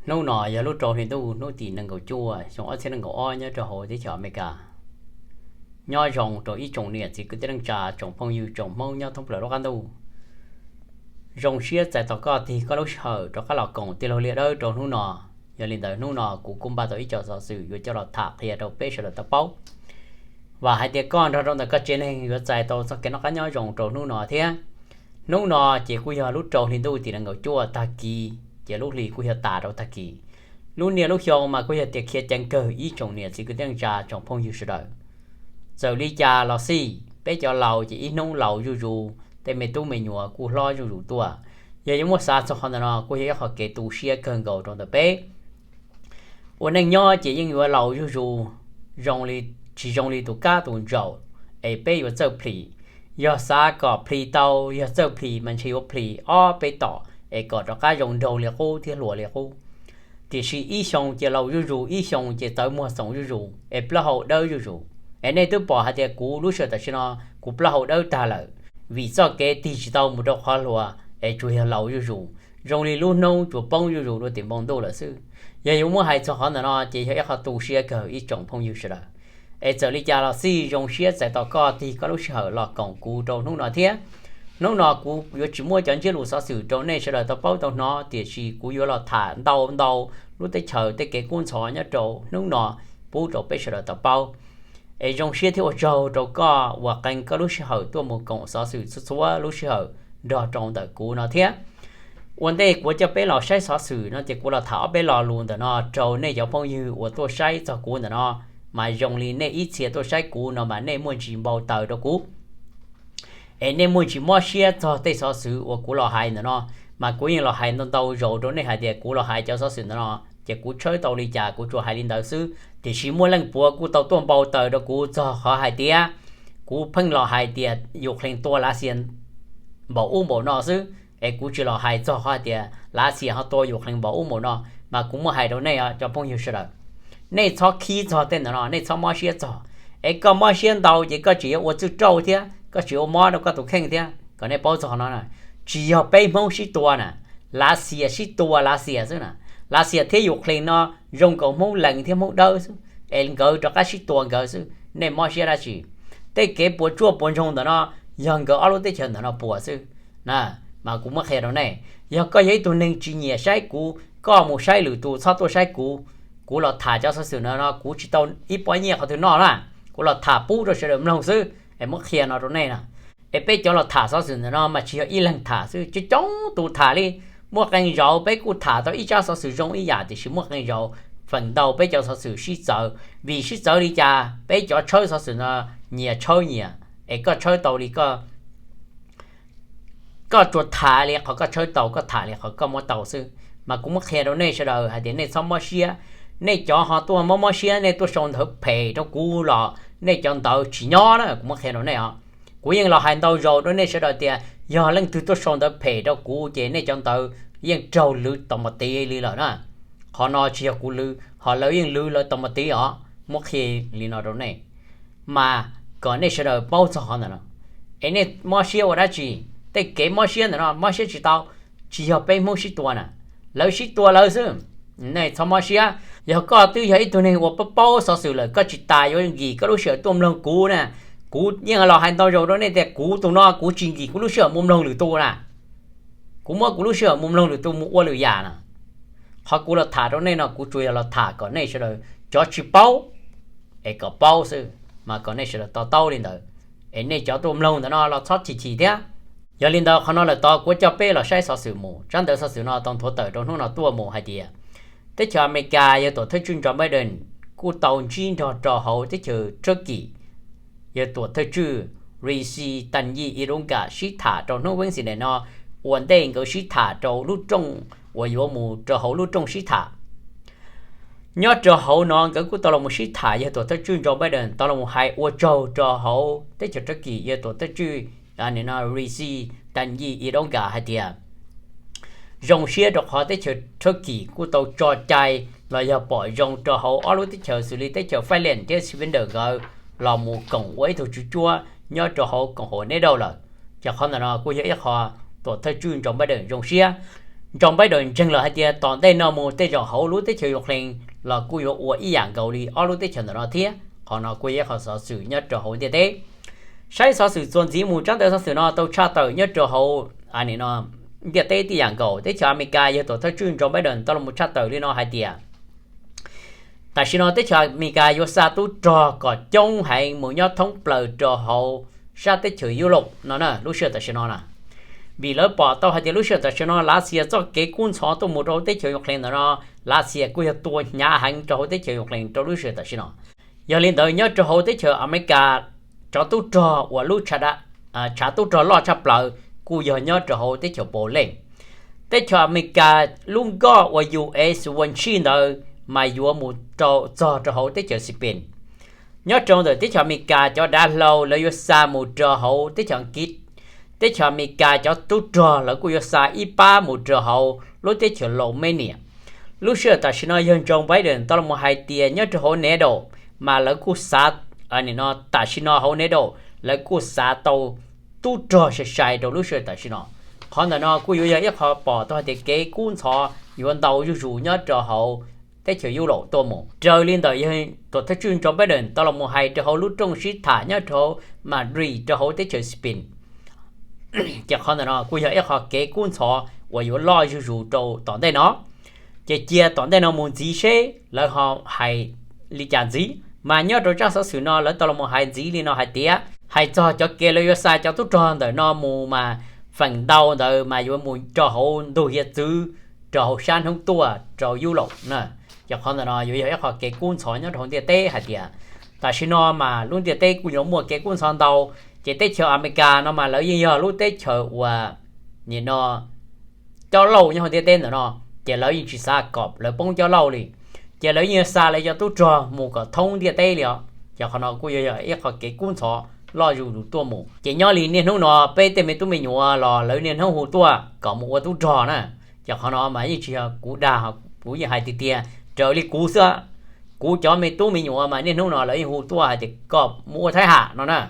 Hnub no yog lub rau hli ntuj hnub tim nees nkaum cuaj xyoo ob txhiab nees nkaum ob nyob rau hauv teb chaws Amelikas. Nyob zoo rau ib tsoom niam txiv kwv tij neej tsa tsoom phooj ywg tsoom Hmoob nyob thoob plaws lub qab ntuj. Zoo siab txais tos koj tig koj lub sij hawm rov qab los koom tij laug Liaj Dawb rau hnub no. Yog li ntawd hnub no kuv kuj npaj tau ib co xov xwm yuav coj los tham qhia rau peb sawv daws tau paub. Vam hais tias koj nrog rau ntawm koj tsev neeg yuav txais tau txoj kev noj qab nyob zoo rau hnub no thiab. Hnub no ces kuj yog lub rau hli ntuj tim nees nkaum cuaj tag kis, ces lub hli kuj yog tas rau tag kis. Lub niaj lub xyoo mas kuj yog tias khiav ceev kawg ib tsoom niam txiv kwv tij neej tsa tsoom phooj ywg sawv daws. Txawm li cas los xij, peb cov laus ces ib hnub laus zuj zus, tej me tub me nyuam kuj hlob zuj zus tuaj. Yog yuav muab xav txog qhov ntawm no kuj yog ib qhov kev tu siab kawg nkaus rau ntawm peb. Ua neej nyob ces yeej yuav laus zuj zus, zoo li, tsis zoo li tus kab tus ntsaum es peb yuav txawj plhis. Yog xav kom plhis tau, yog txawj plhis mas ntshe yuav plhis ob peb tom es kom rov qab zoo nraug li qub thiab hluas li qub. Tiam sis ib xyoo ces laus zuj zus, ib xyoo ces tawv muag xoom zuj zus es plaub hau dawb zuj zus. Es nej twb pom hais tias kuv lub sij hawm tam sim no kuv plaub hau dawb tag lawm, vim txoj kev tig tsis tau mus rau qhov hluas es tsuas yog laus zuj zus, zoo li lub hnub tsuas poob zuj zus dua tim npoo ntuj lawm xwb. Yog yuav muab hais txog qhov ntawm no ces yog ib qho tu siab kawg ib tsoom phooj ywg sawv daws. Es txawm li cas los xij, zoo siab txais tos koj tig koj lub sij hawm los koom kuv rau hnub no thiab. Hnub no kuv yuav tsis muab cov ntsiab lus xov xwm rau nej sawv daws tau paub tau hnov, tiam sis kuv yuav los tham ntau ntau lub teb chaws tej kev kub ntxhov nyob rau hnub no pub rau peb sawv daws tau paub. Es zoo siab thiab ua tsaug rau koj uas qee koj lub sij hawm tuaj mus koom xov xwm txhua txhua lub sij hawm nrog rau ntawm kuv no thiab. Ua ntej kuv coj peb los saib xov xwm no ces kuv los tham ob peb lo lus ntawm no rau nej cov phooj ywg uas tuaj saib txog kuv ntawm no, mas zoo li nej ib txhia tuaj saib kuv no mas nej muaj ntsis npau taws rau kuv. Es nej muaj ntsis mob siab txog tej xov xwm uas kuv los hais ntawm no, mas kuv yeej los hais ntau ntau zaus rau nej hais tias kuv los hais cov xov xwm ntawm no ces kuv tshawb tau li cas kuv tsuas hais li ntawd xwb. Tiam sis muaj leej puav kuj tau tuaj npau taws rau kuv txog qhov hais tias kuv pheej los hais tias Ukraine tua Lav Xias npaum ub npaum no xwb, es kuv tsis los hais txog qhov hais tias Lav Xias ho tua Ukraine npaum ub npaum no. Mas kuv muab hais rau nej cov phooj ywg sawv daws, nej txhob khib txog tej ntawm no, nej txhob mob siab txog. Es koj mob siab ntau ces koj tseem yuav ua txwj rauj thiab koj tseem ua mob rau koj tus kheej thiab. Kom nej paub txog no, tsis yog peb Hmoob sib tua na, Lav Xias sib tua Lav Xias xwb na. Lav Xias thiab Ukraine no zoo nkaus Hmoob Lees thiab Hmoob Dawb xwb, es nkawd rov qab sib tua nkawd xwb, nej mob siab dab tsi? Tej kev puas tsuaj puas ntsoog ntawm no yog nkawd ob lub teb chaws ntawm no puas xwb. Mas kuv muab qhia rau nej, yog koj yog ib tug neeg tsis nyiam saib kuv, koj mus saib lwm tus, txhob tuaj saib kuv. Kuv los tham cov xov xwm no no kuv tsis tau ib pob nyiaj qhov twg noj na, kuv los tham pub rau sawv daws mloog xwb. Es muab qhia no rau nej na, es peb cov los tham xov xwm ntawm no mas tsis yog ib leeg tham xwb, coob coob tus tham li. Muaj qee zaus peb kuj tham tau ib tsab xov xwm zoo ib yam, tiam sis muaj qee zaus feem ntau peb cov xov xwm sib txawv. Vim sib txawv li cas? Peb cov tshawb xov xwm no nyias tshawb nyias, es koj tshawb tau li koj tsuas tham li qhov koj tshawb tau, koj tham li qhov koj muab tau xwb. Mas kuv muab qhia rau nej sawv daws hais tias nej txhob mob siab. Nej cov ho tuaj mob mob siab, nej tuaj sau ntawv phem rau kuv los nej cov ntawd tsis nyob na, kuv muab qhia rau nej os. Kuv yeej los hais ntau zaus rau nej sawv daws tias yog leej twg tuaj sau ntawv phem rau kuv ces nej cov ntawd yeej raug lwv tau mos tiv li lawm na. Qhov no tsis yog kuv lwv, ho lawv yeej lwv lawv tau mos tiv os. Muab qhia li no rau nej, mas kom nej sawv daws paub txog qhov ntawm no. Es nej mob siab ua dab tsi? Tej kev mob siab ntawm no mob siab tsis tau, tsis yog peb Hmoob sib tua na, lawv sib tua lawv xwb. Nej txhob mob siab. Yog koj twb yog ib tug neeg uas paub paub xov xwm lawm, koj tsis tas yuav nkim koj lub sij hawm tuaj mloog kuv na. Kuv yeej los hais ntau zaus rau nej tias kuv tus no kuv tsis nkim kuv lub sij hawm mus mloog lwm tus na. Kuv muab kuv lub sij hawm mus mloog lwm tus mus ua lwm yam na. Qhov kuv los tham rau nej no kuv tsuas yog los tham kom nej sawv daws cov tsis paub es kom paub xwb, mas kom nej sawv daws to taub li ntawd, es nej cov tuaj mloog ntawm no los txhob chim chim thiab. Yog li ntawd qhov no lawm tod kuv coj peb los saib xov xwm mus. Tsab ntawv xov xwm no tau nthuav tawm rau hnub no tuaj mus hais tias teb chaws Amelikas yawg tuam thawj tswj Joe Biden kuj tau ntsib nrog rau hauv teb chaws Turkey yawg tuam thawj tswj Recep Tayyip Erdogan sib tham rau hnub Wednesday no, ua ntej nkawd sib tham rau lub rooj uas yuav mus rau hauv lub rooj sib tham. Nyob rau hauv no nkawd kuj tau los mus sib tham, yawg tuam thawj tswj Joe Biden tau los mus hais ua tsaug rau hauv teb chaws Turkey yawg tuam thawj tswj Recep Tayyip Erdogan hais tias zoo siab rau qhov teb chaws Turkey kuj tau tso cai los yog pom zoo rau hauv ob lub teb chaws xws li teb chaws Finland thiab Sweden nkawd los mus koom ua ib tug tswv cuab nyob rau hauv koom haum NATO lawm. Ces qhov ntawm no kuj yog ib qho tuam thawj tswj Joe Biden zoo siab. Joe Biden ntseeg lawm hais tias tom ntej no mus tej zaum hauv lub teb chaws Ukraine los kuj yuav ua ib yam nkaus li ob lub teb chaws ntawm no thiab. Qhov no kuj yog ib qho xov xwm nyob rau hauv ntiaj teb. Saib xov xwm txuas ntxiv mus tsab ntawv xov xwm no tau tshaj tawm nyob rau hauv ntiaj teb tib yam nkaus. Teb chaws Amelikas yawg tuam thawj tswj Joe Biden tau los mus tshaj tawm li no hais tias tam sim no teb chaws Amelikas yuav xa tub rog kom coob heev mus nyob thoob plaws rau hauv sab teb chaws Yus Lauj no na, lub sij hawm tam sim no na. Vim lawv pom tau hais tias lub sij hawm tam sim no Lav Xias txoj kev kub ntxhov tuaj mus rau hauv teb chaws Ukraine ntawm no, Lav Xias kuj yog tua hnyav heev rau hauv teb chaws Ukraine rau lub sij hawm tam sim no. Yog li ntawd nyob rau hauv teb chaws Amelikas cov tub rog uas lub tshav tub rog loj tshaj plaws kuj yog nyob rau hauv teb chaws Poland. Teb chaws Amelikas lub nkoj uas U S One Shield ntawd mas yuav mus rau txog rau hauv teb chaws Spain. Nyob rau ntawm teb chaws Amelikas cov dav hlau lawv yuav xa mus rau hauv teb chaws Askiv. Teb chaws Amelikas cov tub rog lawv kuj yuav xa ib pab mus rau hauv lub teb chaws Romania. Lub sij hawm tam sim no yawg Joe Biden tau los mus hais tias nyob rau hauv NATO mas lawv kuj xav, tam sim no hauv NATO lawv kuj xav tau tub rog sai sai rau lub sij hawm tam sim no. Qhov ntawm no kuj yuav yog ib qho pom tau hais tias kev kub ntxhov yuav ntau zuj zus nyob rau hauv teb chaws Yus Lauj tuaj mus. Raws li ntawm yawg tuam thawj tswj Joe Biden tau los mus hais rau hauv lub rooj sib tham nyob rau hauv Madrid rau hauv teb chaws Spain, ces qhov ntawm no kuj yog ib qho kev kub ntxhov uas yuav loj zuj zus rau tom ntej no. Ces cia tom ntej no mus ntxiv seb lawv ho hais li cas ntxiv. Mas nyob rau tsab xov xwm no lawv tau los mus hais ntxiv li no hais tias hais txog cov kev lawv yuav xa cov tub rog ntawm no mus mas feem ntau ntawd mas yuav mus rau hauv ntug hiav txwv rau hauv sab hnub tuaj rau Yus Lauj na. Ces qhov ntawm no yuav yog ib qho kev kub ntxhov nyob rau hauv ntiaj teb hais tias tam sim no mas lub ntiaj teb kuj yuav muaj kev kub ntxhov ntau. Ces teb chaws Amelikas no mas lawv yeej yog lub teb chaws uas nim no coj lauj nyob hauv ntiaj teb ntawm no, ces lawv yeej tsis xav kom lawv poob coj lauj li. Ces lawv yeej xa lawv cov tub rog mus kom thoob ntiaj teb li os. Ces qhov no kuj yuav yog ib qho kev kub ntxhov loj zuj zus tuaj mus. Ces nyob li niaj hnub no peb tej me tub me nyuam los lawv niaj hnub hu tuaj kom mus ua tub rog na. Ces qhov no mas yeej tsis yog kuv dag, kuv yeej hais tiag tiag raws li kuv xwb. Kuv cov me tub me nyuam mas niaj hnub no lawv yeej hu tuaj hais tias kom mus ua Thaib Ham no na.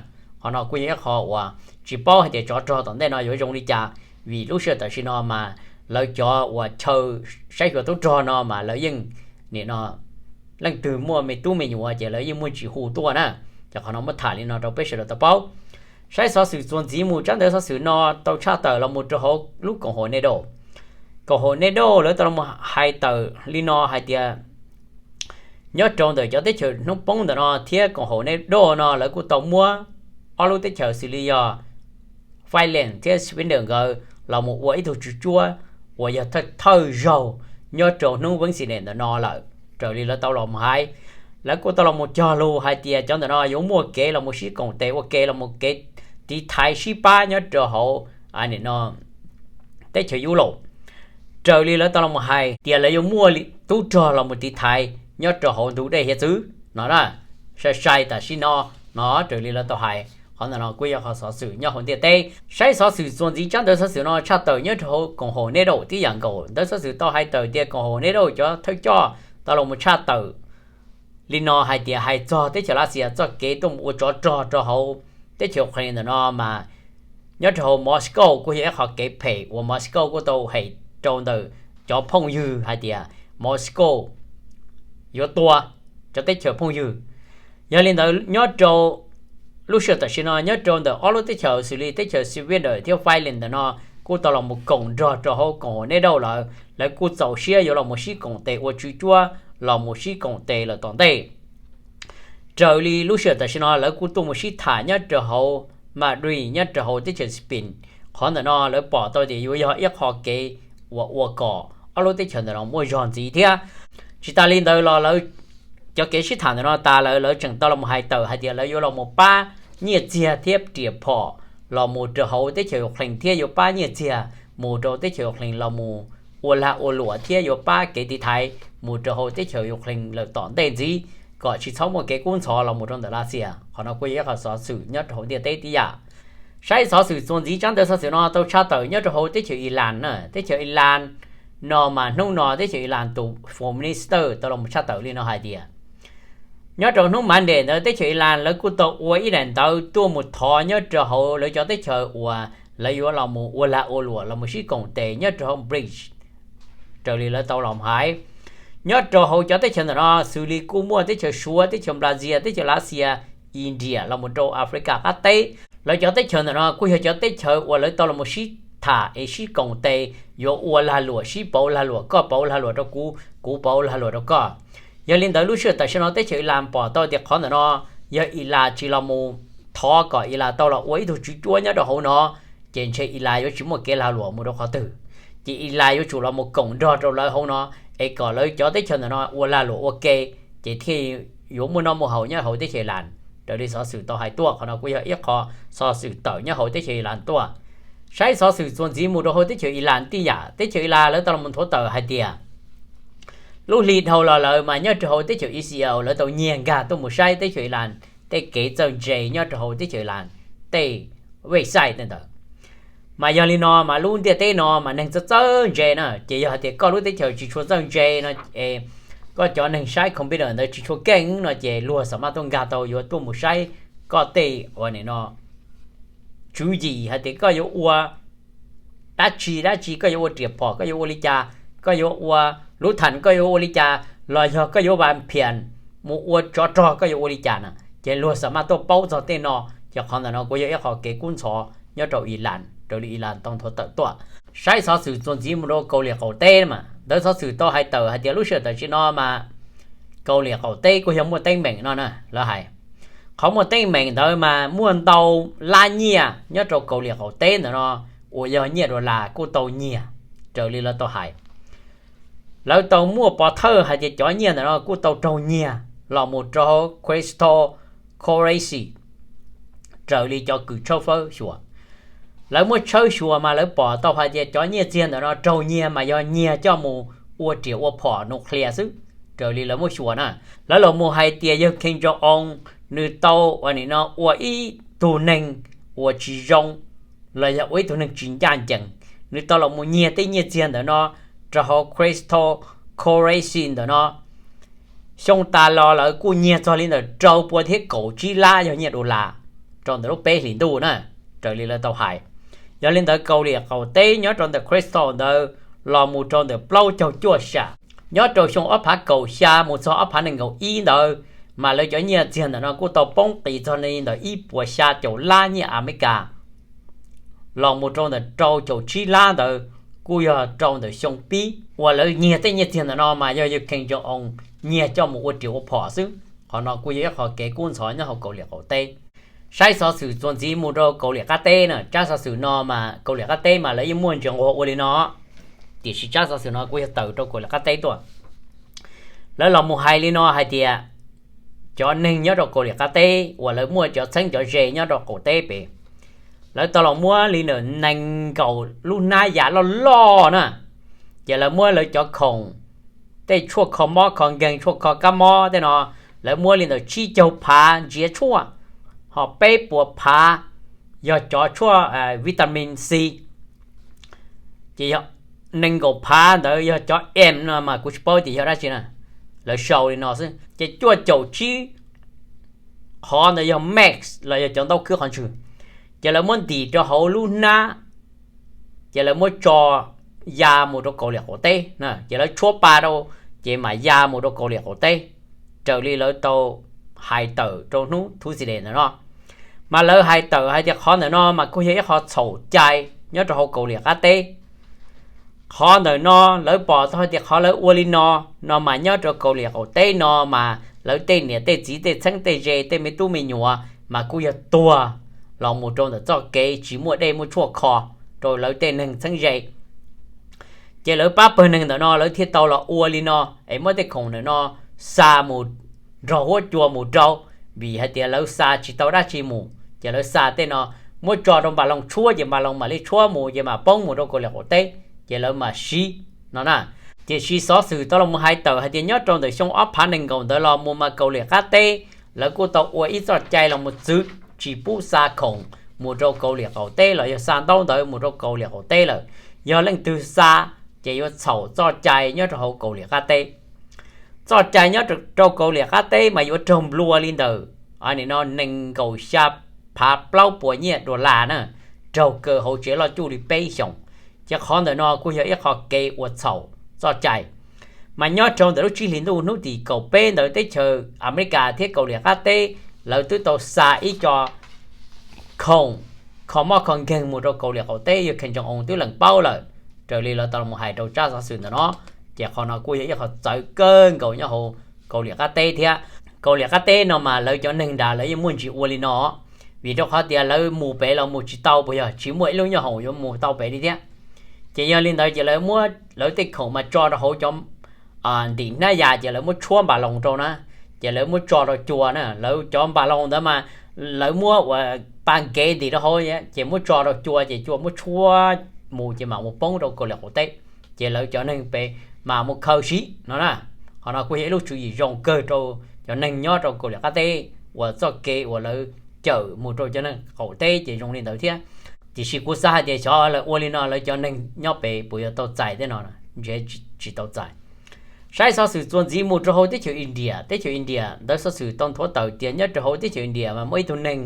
Qhov no kuj yog ib qho uas tsis paub hais tias tsov rog tom ntej no yuav zoo li cas, vim lub sij hawm tam sim no mas lawv cov uas chaw saib xyuas tub rog no mas lawv yeej, nim no leej twg muaj me tub me nyuam ces lawv yeej muaj tsis hu tuaj na. Ces qhov no muab tham li no rau peb sawv daws tau paub. Saib xov xwm txuas ntxiv mus tsab ntawv xov xwm no tau tshaj tawm los mus rau hauv lub koom haum NATO. Koom haum NATO lawv tau los hais tawm li no hais tias nyob rau ntawm cov teb chaws hnub poob ntawm no thiab koom haum NATO no lawv kuj tau muab ob lub teb chaws xws li yog Finland thiab Sweden nkawd los mus ua ib tug tswv cuab uas yog thawj thawj zaug nyob rau hnub Wednesday ntawm no lawm. Raws li lawv tau los mus hais, lawv kuj tau los mus cog lus hais tias cov ntawm no yuav muaj kev los mus sib koom tes ua ke los mus kev tiv thaiv sib pab nyob rau hauv teb chaws Yus Lauj. Raws li lawv tau los mus hais tias lawv yuav muaj tub rog los mus tiv thaiv nyob rau hauv ntug dej hiav txwv no na, sai sai tam sim no no. Raws li lawv tau hais, qhov ntawm no kuj yog qhov xov xwm nyob hauv ntiaj teb. Saib xov xwm txuas ntxiv tsab ntawv xov xwm no tshaj tawm nyob rau hauv koom haum NATO tib yam nkaus. Ntawv xov xwm tau hais tawm tias koom haum NATO cov thawj coj tau los mus tshaj tawm li no hais tias hais txog teb chaws Lav Xias txoj kev tuaj mus ua tsov rog rau hauv teb chaws Ukraine ntawm no mas nyob rau hauv Moscow kuj yog ib qho kev phem uas Moscow kuj tau hem rau ntawm cov phooj ywg hais tias Moscow yuav tua cov teb chaws phooj ywg. Yog li ntawd nyob rau lub sij hawm tam sim no nyob rau ntawm ob lub teb chaws xws li teb chaws Sweden thiab Finland ntawm no kuj tau los mus koom nrog rau hauv koom haum NATO lawm, lawv kuj txaus siab yuav los mus sib koom tes ua tswv cuab los mus sib koom tes lawm tom ntej. Raws li lub sij hawm tam sim no lawv kuj tuaj mus sib tham nyob rau hauv Madrid nyob rau hauv teb chaws Spain. Qhov ntawm no lawv pom tau tias yuav yog ib qho kev uas ua kom ob lub teb chaws ntawm no muaj zog ntxiv thiab. Tsis tas li ntawd los lawv cov kev sib tham ntawm no tas lawm lawv tseem tau los mus hais tawm hais tias lawv yuav los mus pab nyiaj txiag thiab riam phom los mus rau hauv teb chaws Ukraine thiab yuav pab nyiaj txiag mus rau teb chaws Ukraine los mus ua lag ua luam thiab yuav pab kev tiv thaiv mus rau hauv teb chaws Ukraine lawm tom ntej ntxiv, kom tsis txhob muaj kev kub ntxhov los mus rau ntawm Lav Xias. Qhov no kuj yog ib qho xov xwm nyob rau hauv ntiaj teb tib yam. Saib xov xwm txuas ntxiv tsab ntawv xov xwm no tau tshaj tawm nyob rau hauv teb chaws Ilas na. Teb chaws Ilas no mas hnub no teb chaws Ilas tus foreign minister tau los tshaj tawm li no hais tias nyob rau hnub Monday ntawd teb chaws Ilas lawv kuj tau ua ib daim ntawv tuaj mus thov nyob rau hauv lawv cov teb chaws uas lawv yuav los mus ua lag ua luam los mus sib koom tes nyob rau hauv bridge raws li lawv tau los hais. Nyob rau hauv cov teb chaws ntawm no xws li kuj muaj teb chaws Suav, teb chaws Nplajia, teb chaws Lav Xias, India los mus rau Africa qab teb. Lawv cov teb chaws ntawm no kuj yog cov teb chaws uas lawv tau los mus sib tham es sib koom tes yuav ua lag luam, sib pauv lag luam, koj pauv lag luam rau kuv, kuv pauv lag luam rau koj. Yog li ntawd lub sij hawm tam sim no teb chaws Ilas pom tau tias qhov ntawm no yog Ilas tsis los mus thov kom Ilas tau los ua ib tug tswv cuab nyob rau hauv no, ces ntshe Ilas yuav tsis muaj kev lag luam mus rau qhov twg. Ces Ilas yuav tsum los mus koom nrog rau lawv hauv no, es kom lawv cov teb chaws ntawm no ua lag luam ua ke, ces thiaj yuav muaj noj muaj haus nyob hauv teb chaws Ilas. Raws li xov xwm tau hais tuaj, qhov no kuj yog ib qho xov xwm tawm nyob hauv teb chaws Ilas tuaj. Saib xov xwm txuas ntxiv mus rau hauv teb chaws Ilas tib yam, teb chaws Ilas lawv tau los nthuav tawm hais tias lub hli dhau los lawm mas nyob rau hauv teb chaws Israel lawv tau nyiag nkag tuaj mus saib teb chaws Ilas tej kev txawj ntse nyob rau hauv teb chaws Ilas tej website tej ntawd. Mas yog li no mas lub ntiaj teb no mas neeg txawj txawj ntse na, ces yog hais tias koj lub teb chaws tsis tshua txawj ntse no, koj cov neeg saib computer ntawd tsis tshua keej no ces luag xam maj tuaj nkag tau yuav tuaj mus saib koj tej ua ni no tswv yim hais tias koj yuav ua dab tsi dab tsi, koj yuav ua riam phom, koj yuav ua li cas, koj yuav ua lub tham, koj yuav ua li cas, los yog koj yuav va phias mus ua tsov rog, koj yuav ua li cas na, ces luag xam maj tuaj paub txog tej no. Ces qhov ntawm no kuj yog ib qho kev kub ntxhov nyob rau Ilas raws li Ilas tau nthuav tawm tuaj. Saib xov xwm txuas ntxiv mus rau Kaus Lim qaum teb mas ntawv xov xwm tau hais tawm hais tias lub sij hawm tam sim no mas Kaus Lim qaum teb kuj yog muaj teeb meem no na lawv hais. Qhov muaj teeb meem ntawd mas muaj ntau lab nyiaj nyob rau Kaus Lim qaum teb ntawm no uas yog nyiaj dollar kuj tau nyiag raws li lawv tau hais. Lawv tau muaj pov thawj hais tias cov nyiaj ntawm no kuj tau raug nyiag los mus rau cryptocurrency raws li cov kws tshawb fawb xyuas. Lawv muab tshawb xyuas mas lawv pom tau hais tias cov nyiaj txiag ntawm no raug nyiag mas yog nyiag coj mus ua riam ua phom nuclear xwb raws li lawv muab xyuas na. Lawv los mus hais tias yawg Kim Jong Un nws tau ua nim no ua ib tug neeg uas tsis zoo los yog ua ib tug neeg tsis ncaj ncees, nws tau los mus nyiag tej nyiaj txiag ntawm no rau hauv cryptocurrency ntawm no. Xyoo tas los lawv kuj nyiag txog li ntawm rau pua thiab kaum tsib lab yog nyiaj dollar rau ntawm lub peb hlis ntuj na, raws li lawv tau hais. Yog li ntawd Kaus Lim qaum teb nyob rau ntawm crypto ntawd los mus rau ntawm plaub caug cuaj sam. Nyob rau xyoo ob phav kaum xya mus txog ob phav nees nkaum ib ntawd, mas lawv cov nyiaj txiag ntawm no kuj tau poob qis txog li ntawm ib puas xya caum lab nyiaj Amelikas los mus rau ntawm rau caum tsib lab ntawd, kuj yog rau ntawm xyoo pib uas lawv nyiag tej nyiaj txiag ntawm no mas yog yawg Kim Jong Un nyiag coj mus ua riam ua phom xwb. Qhov no kuj yog ib qho kev kub ntxhov nyob hauv Kaus Lim qaum teb. Saib xov xwm txuas ntxiv mus rau Kaus Lim qab teb na, tsab xov xwm no mas Kaus Lim qab teb mas lawv yeej muaj ntsia nquag ua li no, tiam sis tsab xov xwm no kuj yog tawm rau Kaus Lim qab teb tuaj. Lawv los mus hais li no hais tias cov neeg nyob rau Kaus Lim qab teb uas lawv muaj cov txheeb cov ze nyob rau qaum teb pem, lawv tau los muab li ntawm nees nkaum lub hnab ya loj loj na, ces lawv muab lawv cov khoom, tej tshuaj kho mob kho nkeeg, tshuaj kho kab mob tej no, lawv muab li ntawm tsib caug phav ntsiav tshuaj, ho peb puas phav yog cov tshuaj vitamin C, ces yog nees nkaum phav ntawd yog cov M no mas kuv tsis paub tias yog dab tsi na, lawv sau li no xwb. Ces cuaj caum tsib qhov ntawd yog mask los yog cov ntaub khwb qhov ntswg, ces lawv muab ntim rau hauv lub hnab, ces lawv muab tso ya mus rau Kaus Lim qaum teb, ces lawv tshuab pa rau, ces mam ya mus rau Kaus Lim qaum teb, raws li lawv tau hais tawm rau hnub Tuesday ntawm no. Mas lawv hais tawm hais tias qhov ntawm no mas kuj yog ib qho txhaum cai nyob rau hauv Kaus Lim qab teb. Qhov ntawm no lawv pom tau hais tias qhov lawv ua li no, no mas nyob rau Kaus Lim qaum teb no mas lawv tej niam tej txiv tej txheeb tej ze tej me tub me nyuam mas kuj yog tuag los mus rau ntawm txoj kev tsis muaj dej muaj tshuaj kho rau lawv tej neeg txheeb ze. Ces lawv pab pawg neeg ntawm no lawv thiaj tau los ua li no, es muab tej khoom ntawm no xa mus nrog huab cua mus rau, vim hais tias lawv xa tsis tau dab tsi mus, ces lawv xa tej no muab tso rau npas loos tshuab, ces npas loos mam li tshuab mus, ces mam poob mus rau Kaus Lim qaum teb, ces lawv mam siv no na. Tiam sis xov xwm tau los mus hais tawm hais tias nyob rau ntawm xyoo ob phav nees nkaum ntawd los mus mas Kaus Lim Qab Teb lawv kuj tau ua ib txoj cai los mus txwv tsis pub xa khoom mus rau Kaus Lim Qaum Teb los yog xa ntaub ntawv mus rau Kaus Lim Qaum Teb lawm. Yog leej twg xa ces yuav txhaum txoj cai nyob rau hauv Kaus Lim Qab Teb. Txoj cai nyob rau Kaus Lim Qab Teb mas yuav raug nplua li ntawm no nees nkaum xya phav plaub puas nyiaj dollar na, raug kaw hauv tsev loj cuj li peb xyoos. Ces qhov ntawm no kuj yog ib qho kev ua txhaum txoj cai. Mas nyob rau ntawm lub tsib hlis ntuj hnub tim kaum peb ntawd teb chaws Amelikas thiab Kaus Lim Qab Teb lawv twb tau xa ib co khoom kho mob kho nkeeg mus rau Kaus Lim Qaum Teb, yog Kim Jong Un twb lees paub lawm, raws li lawv tau los hais rau tsab xov xwm ntawm no. Ces qhov no kuj yog ib qho txawv kawg nkaus nyob hauv Kaus Lim Qab Teb thiab. Kaus Lim Qab Teb no mas lawv cov neeg nrad lawv yeej muaj ntsis ua li no, vim rau qhov tias lawv mus pem los mus tsis tau, puas yog tsis muaj ib lub nyoob hoom yuav mus tau pem li thiab. Ces yog li ntawd ces lawv muab lawv tej khoom mas tso rau hauv cov ntim hnab yas ces lawv muab tshuab npas loos rau na, ces lawv muab tso rau cua na. Lawv cov npas loos ntawd mas lawv muab ua pa nkev ntim rau hauv ces muab tso rau cua ces cua muab tshuab mus ces mam mus poob rau Kaus Lim Qaum Teb, ces lawv cov neeg pem mas mus khaws siv no na. Qhov no kuj yog ib lub tswv yim zoo kawg rau cov neeg nyob rau Kaus Lim Qab Teb uas txoj kev uas lawv cawm mus rau cov neeg qaum teb ces zoo li ntawd thiab. Tiam sis kuv xav hais tias xyov lawv ua li no lawv cov neeg nyob pem puas yuav tau txais tej no, ntshe tsis tau txais. Saib xov xwm txuas ntxiv mus rau hauv teb chaws India, teb chaws India ntawd xov xwm tau nthuav tawm tias nyob rau hauv teb chaws India mas muaj ib tug neeg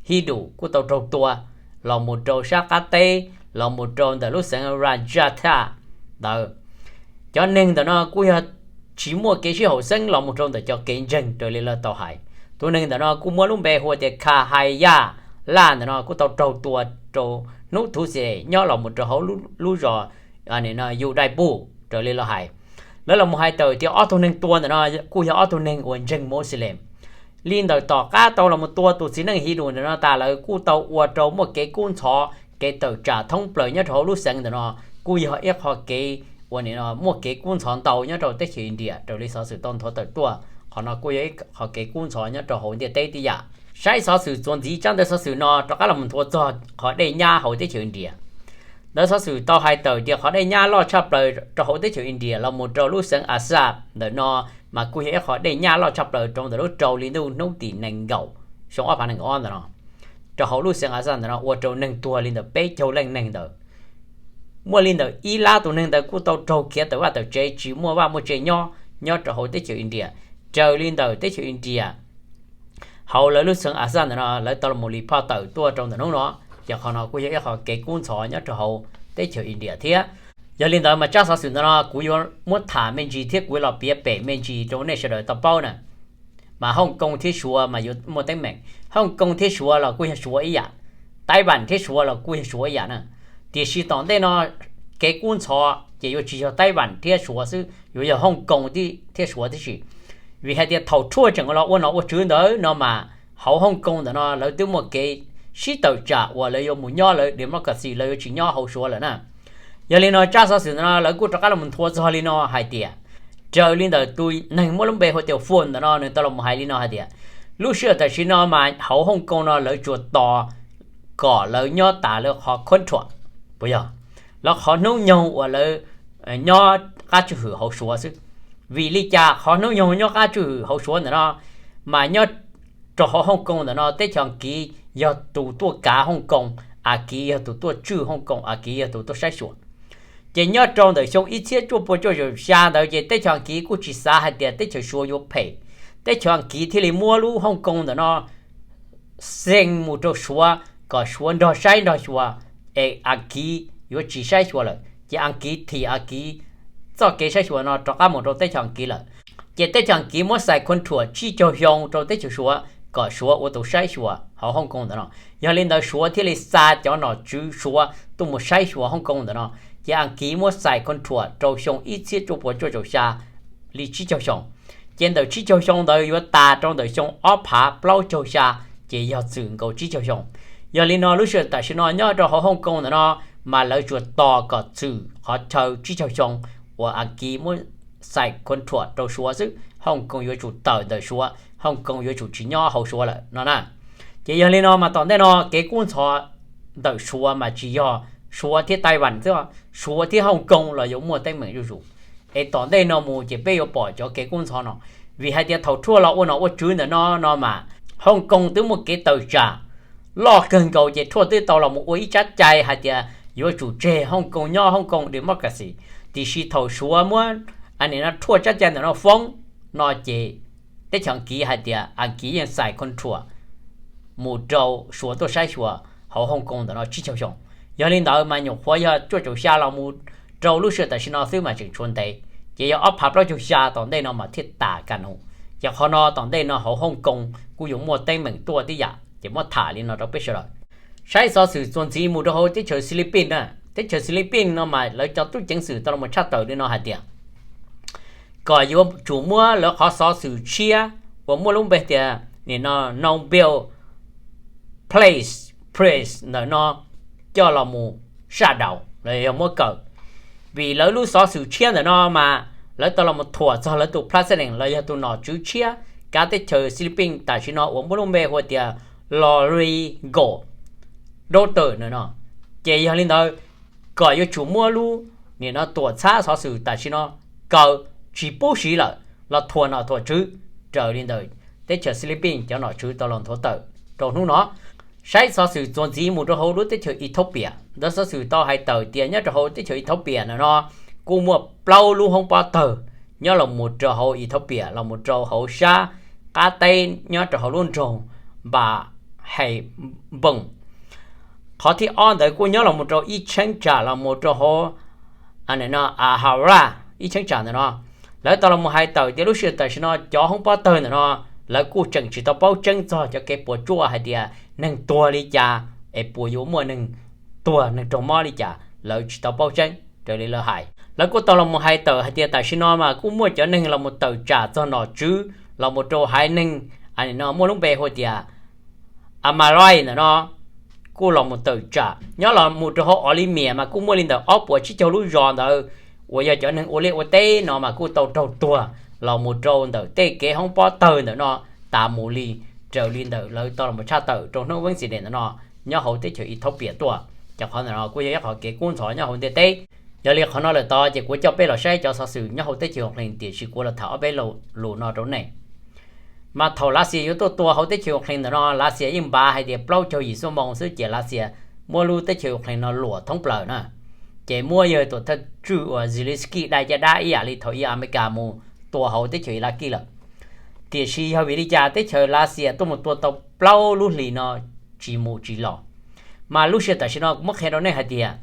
Hindu kuj tau raug tua los mus rau sab qab teb, los mus rau ntawm lub xeev Rajasthan ntawd. Cov neeg ntawm no kuj yog tsis muaj kev sib haum xeeb los mus rau ntawm cov kev ntseeg raws li lawv tau hais. Tus neeg ntawm no kuj muaj lub npe hu tias Kha Haya Laj ntawm no kuj tau raug tua rau hnub Tuesday nyob los mus rau hauv lub zos Udaipur raws li lawv hais. Lawv los mus hais tawm tias ob tug neeg tua ntawm no kuj yog ob tug neeg uas ntseeg Muslim. Li ntawm tom qab tau los mus tua tus txiv neej Hindu ntawm no tas lawv kuj tau ua rau muaj kev kub ntxhov, kev tawm tsam thoob plaws nyob rau hauv lub xeev ntawm no, kuj yog ib qho kev uas muaj kev kub ntxhov ntau nyob rau teb chaws India raws li xov xwm tau nthuav tawm tuaj. Qhov no kuj yog ib qho kev kub ntxhov nyob rau hauv ntiaj teb tib yam. Saib xov xwm txuas ntxiv tsab ntawv xov xwm no rov qab los mus nthuav txog qhov dej nyab hauv teb chaws India. Ntawd xov xwm tau hais tawm tias qhov dej nyab loj tshaj plaws rau hauv teb chaws India los mus rau lub xeev Assam ntawm no mas kuj yog ib qhov dej nyab loj tshaj plaws rau ntawm lub rau hli ntuj hnub tim nees nkaum xyoo ob phav nees nkaum ob ntawm no. Rau hauv lub xeev Assam ntawm no ua rau neeg tuag li ntawm peb caug leej neeg ntawd. Muaj li ntawm ib lab tus neeg ntawd kuj tau raug khiav tawm vaj tawm tsev tsis muaj vaj muaj tsev nyob, nyob rau hauv teb chaws India. Raws li ntawm teb chaws India hauv lawv lub xeev Assam ntawm no lawv tau los mus li phoj tawm tuaj rau ntawm hnub no, ces qhov no kuj yog ib qho kev kub ntxhov nyob rau hauv teb chaws India thiab. Yog li ntawd mas tsab xov xwm ntawm no kuv yuav muab tham me ntsis thiab kuv yuav los piav pem me ntsis rau nej sawv daws tau paub na. Mas Hong Kong thiab Suav mas yuav muaj teeb meem. Hong Kong thiab Suav los kuj yog Suav ib yam, Taiwan thiab Suav los kuj yog Suav ib yam na. Tiam sis tom ntej no kev kub ntxhov ces yuav tsis yog Taiwan thiab Suav xwb, yuav yog Hong Kong thiab Suav tib si. Vim hais tias thaum tshuaj tseem los ua nom ua tswv ntawd no mas hauv Hong Kong ntawm no lawv twb muaj kev sib tawm tsam uas lawv yuav mus nyob lawv democracy, lawv yuav tsis nyob hauv Suav lawm na. Yog li no tsab xov xwm ntawm no lawv kuj rov qab los nthuav txog li no hais tias, raws li ntawm tus neeg muaj lub npe hu tias Phone ntawm no nws tau los hais li no hais tias, lub sij hawm tam sim no mas hauv Hong Kong no lawv tsuas tos kom lawv nyob tas lawv qhov contract, puas yog, lawv qhov hnub nyoog uas lawv nyob qab tswj hwm hauv Suav xwb. Vim li cas qhov hnub nyoog nyob qab tswj hwm hauv Suav ntawm no mas nyob rau hauv Hong Kong ntawm no teb chaws Askiv yog tus tuaj kav Hong Kong, Askiv yog tus tuaj tswj Hong Kong, Askiv yog tus tuaj saib xyuas. Ces nyob rau ntawm xyoo ib txhiab cuaj pua cuaj caum xya ntawd ces teb chaws Askiv kuj tsis xav hais tias teb chaws Suav yuav phem, teb chaws Askiv thiaj li muab lub Hong Kong ntawm no xeej mus rau Suav kom Suav nrog saib nrog xyuas, es Askiv yuav tsis saib xyuas lawm, ces Askiv thim Askiv txoj kev saib xyuas no rov qab mus rau teb chaws Askiv lawm. Ces teb chaws Askiv muab xais contract tsib caug xyoo rau teb chaws Suav kom Suav ua tus saib xyuas hauv Hong Kong ntawm no. Yog li ntawd Suav thiaj li xa cov nom tswv Suav tuaj mus saib xyuas Hong Kong ntawm no. Ces Askiv muab xais contract rau xyoo ib txhiab cuaj pua cuaj caum xya li tsib caug xyoo. Ces ntawm tsib caug xyoo ntawd yuav tas rau ntawm xyoo ob phav plaub caug xya, ces yog txwm nkaus tsib caug xyoo. Yog li no lub sij hawm tam sim no nyob rau hauv Hong Kong ntawm no mas lawv tsuas tos kom txwm qhov chaw tsib caug xyoo uas Askiv muab xais contract rau Suav xwb, Hong Kong yuav tsum tawm ntawm Suav, Hong Kong yuav tsum tsis nyob hauv Suav lawm no na. Ces yog li no mas tom ntej no kev kub ntxhov ntawm Suav mas tsis yog Suav thiab Taiwan xwb, Suav thiab Hong Kong los yuav muaj teeb meem zuj zus. Es tom ntej no mus ces peb yuav pom cov kev kub ntxhov no, vim hais tias thaum Trump los ua nom ua tswv ntawm no no mas Hong Kong twb muaj kev tawm tsam loj kawg nkaus ces Trump twb tau los mus ua ib tsab cai hais tias yuav tsum tseg Hong Kong nyob Hong Kong democracy. Tiam sis thaum Suav muab Trump tsab cai ntawm no foob no ces teb chaws Askiv hais tias Askiv yeej xais control mus rau Suav tuaj saib xyuas hauv Hong Kong ntawm no tsib caug xyoo. Yog li ntawd mas nyuam qhuav yog cuaj caum xya los mus rau lub sij hawm tam sim no xwb mas tseem tshuav ntev, ces yog ob phav plaub caug xya tom ntej no mas thiaj tas ka num. Ces qhov no tom ntej no hauv Hong Kong kuj yuav muaj teeb meem tuaj tib yam, ces muab tham li no rau peb sawv daws. Saib xov xwm txuas ntxiv mus rau hauv teb chaws Philippines na. Teb chaws Philippines no mas lawv cov tub ceev xwm tau los tshaj tawm li no hais tias kom yuav tsum muab lawv qhov xov xwm tshiab uas muaj lub npe tias nim no Nobel Peace Prize ntawm no coj los mus saj daus los yog muab kaw. Vim lawv lub xov xwm tshiab ntawm no mas lawv tau los mus thuam txog lawv tus president los yog tus nom tswv tshiab kav teb chaws Philippines tam sim no uas muaj lub npe hu tias Rodrigo Duterte ntawm no. Ces yog li ntawd, kom yuav tsum muab lub nim no tuam txhab xov xwm tam sim no kaw tsis pub siv lawm los thuam nom thuam tswv raws li ntawm teb chaws Philippines cov nom tswv tau los nthuav tawm rau hnub no. Saib xov xwm txuas ntxiv mus rau hauv lub teb chaws Ethiopia. Ntawv xov xwm tau hais tawm tias nyob rau hauv teb chaws Ethiopia ntawm no kuj muaj plaub lub hoob pob tawg nyob los mus rau hauv Ethiopia los mus rau hauv sab qab teb nyob rau hauv lub nroog Npa Hais Npoos. Qhov thib ob ntawd kuj nyob los mus rau ib cheeb tsam los mus rau hauv Ahara ib cheeb tsam ntawm no. Lawv tau los mus hais tawm tias lub sij hawm tam sim no cov hoob pob tawg ntawm no lawv kuj tseem tsis tau paub tseeb txog cov kev puas tsuaj hais tias neeg tuag li cas es puas yuav muaj neeg tuag neeg raug mob li cas lawv tsis tau paub tseeb raws li lawv hais. Lawv kuj tau los mus hais tawm hais tias tam sim no mas kuj muaj cov neeg los mus tawm tsam txog nom tswv los mus rau haiv neeg no muaj lub npe hu tias Amharic ntawm no kuj los mus tawm tsam nyob los mus rau hauv Oromia mas kuj muaj li ntawm ob puas tsib caug lub zos ntawd uas yog cov neeg ua liaj ua teb no mas kuj tau raug tuag los mus rau ntawm tej kev hoob pob tawg ntawm no tas mus li raws li ntawm lawv tau los mus tshaj tawm rau hnub Wednesday ntawm no nyob hauv teb chaws Ethiopia tuaj. Ces qhov ntawm no kuj yog ib qhov kev kub ntxhov nyob hauv ntiaj teb. Yog li qhov no lawm tod ces kuv coj peb los saib cov xov xwm nyob hauv teb chaws Ukraine tiam sis kuv los tham ob peb lus no rau nej. Mas thaum Lav Xias yuav tuaj tua hauv teb chaws Ukraine ntawm no Lav Xias yeej npav hais tias plaub caug yim xuab moos xwb ces Lav Xias muab lub teb chaws Ukraine no luam thoob plaws na. Ces muab yawg tuam thawj tswj uas Zelensky dai caj dab ib yam li thaum ub Amelikas mus tua hauv teb chaws Iraq lawm. Tiam sis yog vim li cas teb chaws Lav Xias tuaj mus tua tau plaub lub hlis no tsis mus tsis los? Mas lub sij hawm tam sim no kuv muab qhia rau nej hais tias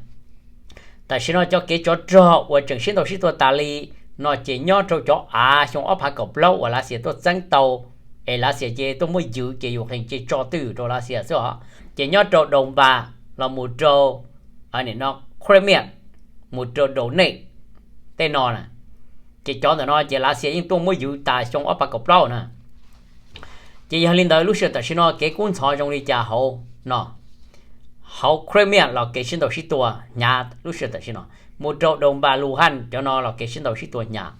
tam sim no cov kev tsov rog uas tseem sib ntaus sib tua tas li no ces nyob rau cov av xyoo ob phav kaum plaub uas Lav Xias tuaj txeeb tau, es Lav Xias ces tuaj muab ywv ces Ukraine ces tso twj ywm rau Lav Xias xwb os. Ces nyob rau Donbas los mus rau Crimea, mus rau Donetsk tej no na, ces cov ntawm no ces Lav Xias yeej tuaj muab ywv tas xyoo ob phav kaum plaub na. Ces yog li ntawd lub sij hawm tam sim no kev kub ntxhov zoo li cas hauv no, hauv Crimea los kev sib ntaus sib tua hnyav lub sij hawm tam sim no, mus rau Donbas, Luhansk cov no los kev sib ntaus sib tua hnyav.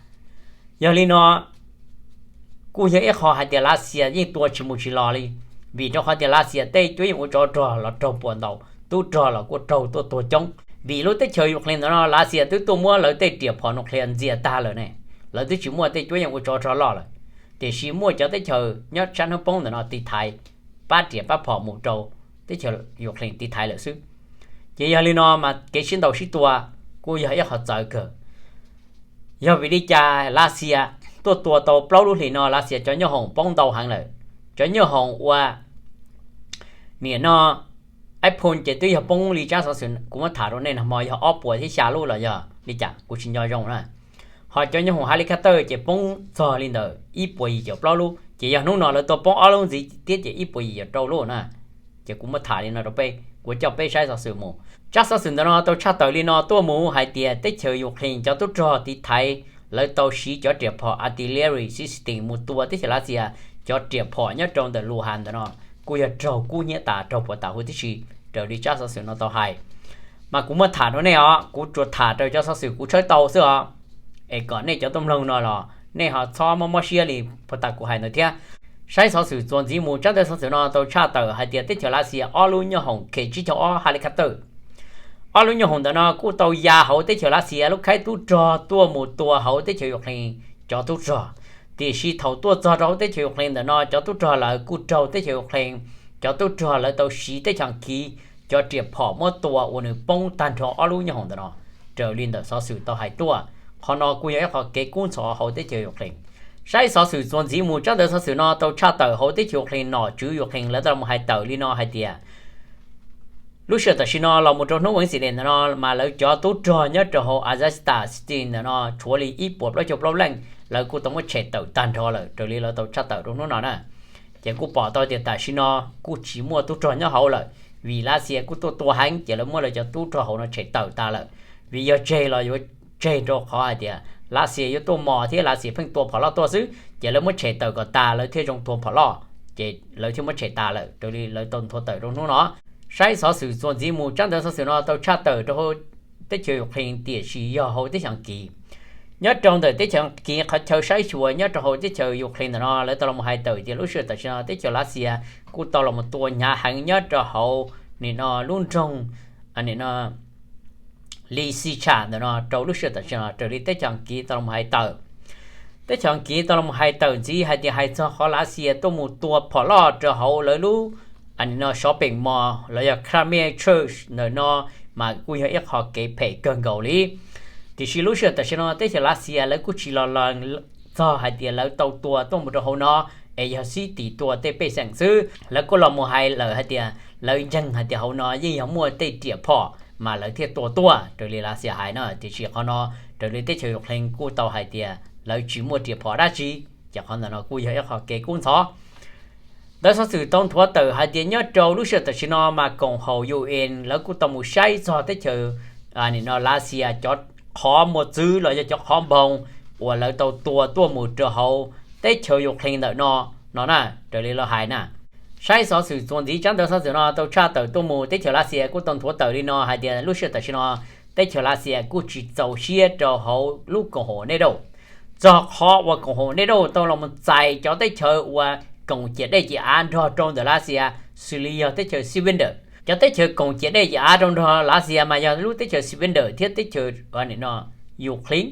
Yog li no kuj yog ib qho hais tias Lav Xias yeej tua tsis mus tsis los li, vim rau qhov tias Lav Xias tej cuab yeej ua tsov rog los raug puas ntaus, tub rog los kuj raug tuaj tuag coob. Vim lub teb chaws Ukraine ntawm no Lav Xias twb tuaj muab lawv tej riam phom nuclear ntxias tag lawm ne, lawv twb tsis muaj tej cuab yeej ua tsov rog loj lawm. Tiam sis muaj cov teb chaws nyob sab hnub poob ntawm no tiv thaiv, pab riam pab phom mus rau teb chaws Ukraine tiv thaiv lawm xwb. Ces yog li no mas kev sib ntaus sib tua kuj yog ib qho txawv kawg. Yog vim li cas Lav Xias tuaj tua tau plaub lub hlis no Lav Xias cov nyoob hoom poob ntau heev lawm? Cov nyoob hoom ua nim no iPhone ces twb yog poob li tsab xov xwm kuv muab tham rau nej nag hmo yog ob puas thiab xya lub los yog li cas kuv tsis nco zoo na. Ho cov nyoob hoom helicopter ces poob txog li ntawm ib puas yim caum plaub lub, ces yog hnub no lawv tua poob ob lub ntxiv thiab ces ib puas yim caum rau lub na. Ces kuv muab tham li no rau peb, kuv coj peb saib xov xwm mus. Tsab xov xwm ntawm no tau tshaj tawm li no tuaj mus hais tias teb chaws Ukraine cov tub rog tiv thaiv lawv tau siv cov riam phom artillery system mus tua teb chaws Lav Xias cov riam phom nyob rau ntawm Luhansk ntawm no kuj yog raug kub hnyiab tas raug puas tas huv tib si raws li tsab xov xwm no tau hais. Mas kuv muab tham rau nej os, kuv tsuas tham rau cov xov xwm kuv tshawb tau xwb os, es kom nej cov tuaj mloog no los nej ho txhob mob mob siab li puag ta kuv hais ntawd thiab. Saib xov xwm txuas ntxiv mus, tsab ntawv xov xwm no tau tshaj tawm hais tias teb chaws Lav Xias ob lub nyoob hoom K tsib caug ob helicopter Ob lub nyuag hoom ntawm no kuj tau ya hauv teb chaws Lav Xias lub khaib tub rog tuaj mus tua hauv teb chaws Ukraine cov tub rog. Tiam sis thaum tuaj txog rau hauv teb chaws Ukraine ntawm no cov tub rog lawv kuj raug teb chaws Ukraine cov tub rog lawv tau siv teb chaws Kiv cov riam phom muab tua uas nws poob tag nrho ob lub nyuag hoom ntawm no, raws li ntawm xov xwm tau hais tuaj. Qhov no kuj yog ib qhov kev kub ntxhov hauv teb chaws Ukraine. Saib xov xwm txuas ntxiv mus, tsab ntawv xov xwm no tau tshaj tawm hauv teb chaws Ukraine, nom tswv Ukraine lawv tau los hais tawm li no hais tias lub sij hawm tam sim no los mus rau hnub Wednesday ntawm no mas lawv cov tub rog nyob rau hauv Azovstal City ntawm no tshuav li ib puas plaub caug plaub leej lawv kuj tau muab tshem tawm tag nrho lawm, raws li lawv tau tshaj tawm rau hnub no na. Ces kuj pom tau tias tam sim no kuj tsis muaj tub rog nyob hauv lawm, vim Lav Xias kuj tuaj tua heev ces lawv muab lawv cov tub rog hauv no tshem tawm tas lawm. Vim yog tseg los yuav tseg rau qhov hais tias Lav Xias yuav tuaj mos thiab Lav Xias pheej tua phom loj tuaj xwb, ces lawv muab tshem tawm kom tas lawv thiaj zoo tua phom loj, ces lawv thiaj muab tshem tas lawm, raws li lawv tau nthuav tawm rau hnub no. Saib xov xwm txuas ntxiv mus, tsab ntawv xov xwm no tau tshaj tawm rau hauv teb chaws Ukraine tiam sis yog hauv teb chaws Kiv. Nyob rau ntawm teb chaws Kiv qhov chaw saib xyuas nyob rau hauv teb chaws Ukraine ntawm no lawv tau los hais tawm tias lub sij hawm tam sim no teb chaws Lav Xias kuj tau los tua hnyav heev nyob rau hauv nim no lub nroog nim no Lysychansk ntawm no rau lub sij hawm tam sim no, raws li teb chaws Kiv tau los hais tawm. Teb chaws Kiv tau los hais tawm ntxiv hais tias hais txog qhov Lav Xias tuaj mus tua phom loj rau hauv lawv lub nim no sov peem mos los yog Crimea Church ntawm no mas kuj yog ib qho kev phem kawg nkaus li. Tiam sis lub sij hawm tam sim no teb chaws Lav Xias lawv kuj tsis los lees txog hais tias lawv tau tua tuaj mus rau hauv no, es yog sib tim tua tej pej xeem xwb. Lawv kuj los mus hais lawm hais tias lawv ntseeg hais tias hauv no yeej yog muaj tej riam phom mas lawv thiaj tua tuaj, raws li Lav Xias hais na. Tiam sis qhov no raws li teb chaws Ukraine kuj tau hais tias lawv tsis muaj riam phom dab tsi, ces qhov ntawm no kuj yog ib qho kev kub ntxhov. Ntawv xov xwm tau nthuav tawm hais tias nyob rau lub sij hawm tam sim no mas koom haum U N lawv kuj tau mus saib txog teb chaws nim no Lav Xias cov qhov muag txwv los yog cov qhov npoo uas lawv tau tua tuaj mus rau hauv teb chaws Ukraine ntawm no, no na, raws li lawv hais na. Saib xov xwm txuas ntxiv, tsab ntawv xov xwm no tau tshaj tawm tuaj mus teb chaws Lav Xias kuj tau nthuav tawm li no hais tias lub sij hawm tam sim no teb chaws Lav Xias kuj tsis txaus siab rau hauv lub koom haum NATO. Txog qhov uas koom haum NATO tau los mus txais cov teb chaws uas koom ciam dej ciam av nrog rau ntawm Lav Xias xws li yog teb chaws Sweden. Cov teb chaws koom ciam dej ciam av rau nrog Lav Xias mas yog lub teb chaws Sweden thiab teb chaws Ukraine.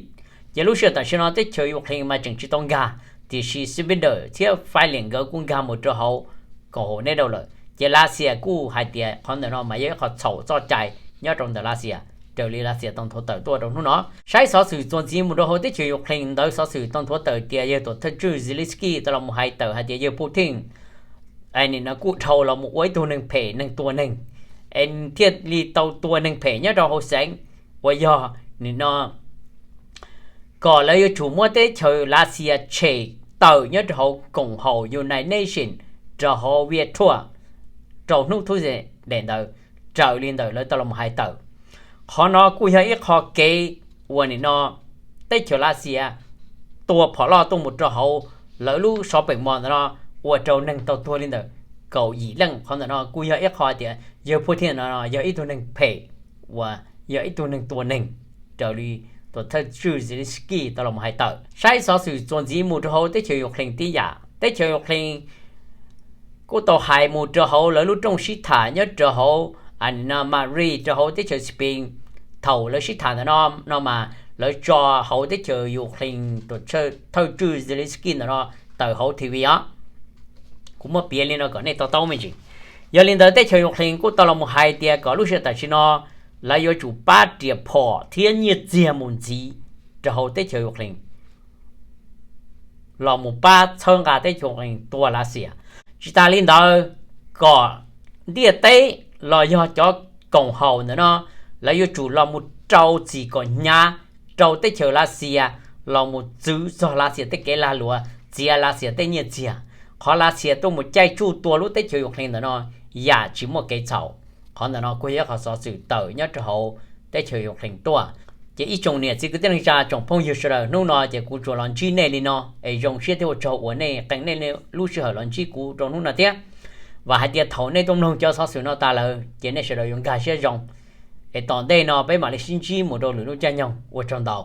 Ces lub sij hawm tam sim no teb chaws Ukraine mas tseem tsis tau nkag, tiam sis Sweden thiab Finland nkawd kuj nkag mus rau hauv koom haum NATO lawm. Ces Lav Xias kuj hais tias qhov ntawm no mas yog ib qho txhaum txoj cai nyob rau ntawm Lav Xias, raws li Lav Xias tau nthuav tawm tuaj rau hnub no. Saib xov xwm txuas ntxiv mus rau hauv teb chaws Ukraine, ntawv xov xwm tau nthuav tawm tias yawg tuam thawj tswj Zelensky tau los mus hais tawm hais tias yawg Putin nim no kuj dhau los mus ua ib tug neeg phem neeg tua neeg, es thiaj li tau tua neeg phem nyob rau hauv xeev uas yog nim no kom lawv yuav tsum muab teb chaws Lav Xias tshem tawm nyob rau hauv koom haum United Nations rau hauv viaj thuaj rau hnub Tuesday ntawd, raws li ntawm lawv tau los hais tawm. Qhov no kuj yog ib qho kev uas nim no teb chaws Lav Xias tua phom loj tuaj mus rau hauv lawv lub sov peem mos ntawm no ua rau neeg tau tuag li ntawm kaum yim leej. Qhov ntawm no kuj yog ib qho tias yawg Putin no yog ib tug neeg phem uas yog ib tug neeg tua neeg, raws li tuam thawj tswj Zelensky tau los hais tawm. Saib xov xwm txuas ntxiv mus rau hauv teb chaws Ukraine tib yam, teb chaws Ukraine kuj tau hais mus rau hauv lawv lub rooj sib tham nyob rau hauv Maria rau hauv teb chaws Spain. Thaum lawv sib tham ntawm no no mas lawv tso hauv teb chaws Ukraine tuam thawj tswj Zelensky ntawm no tawm hauv T V os. Kuv muab piav li no kom nej to taub me ntsis. Yog li ntawd teb chaws Ukraine kuj tau los mus hais tias kom lub sij hawm tam sim no lawv yuav tsum pab riam phom thiab nyiaj txiag mus ntxiv rau hauv teb chaws Ukraine los mus pab txhawb nqa teb chaws Ukraine tua Lav Xias. Tsis tas li ntawd, kom ntiaj teb los yog cov koom haum ntawm no lawv yuav tsum los mus rau txim kom hnyav rau teb chaws Lav Xias los mus txwv txog Lav Xias tej kev lag luam, txiav Lav Xias tej nyiaj txiag. Qhov Lav Xias tuaj mus caij tsuj tua lub teb chaws Ukraine ntawm no yam tsis muaj kev txhaum. Qhov ntawm no kuj yog ib qhov xov xwm tawm nyob rau hauv teb chaws Ukraine tuaj. Ces ib tsoom niam txiv kwv tij neej tsa tsoom phooj ywg sawv daws, hnub no ces kuv tsuas los ntsib nej li no, es zoo siab thiab ua tsaug uas nej qee nej lub sij hawm los ntsib kuv rau hnub no thiab. Vam hais tias thaum nej tuaj mloog cov xov xwm no tas lawm ces nej sawv daws yuav nkag siab zoo, es tom ntej no peb mam li sib ntsib mus rau lwm lub caij nyoog. Ua tsaug ntau.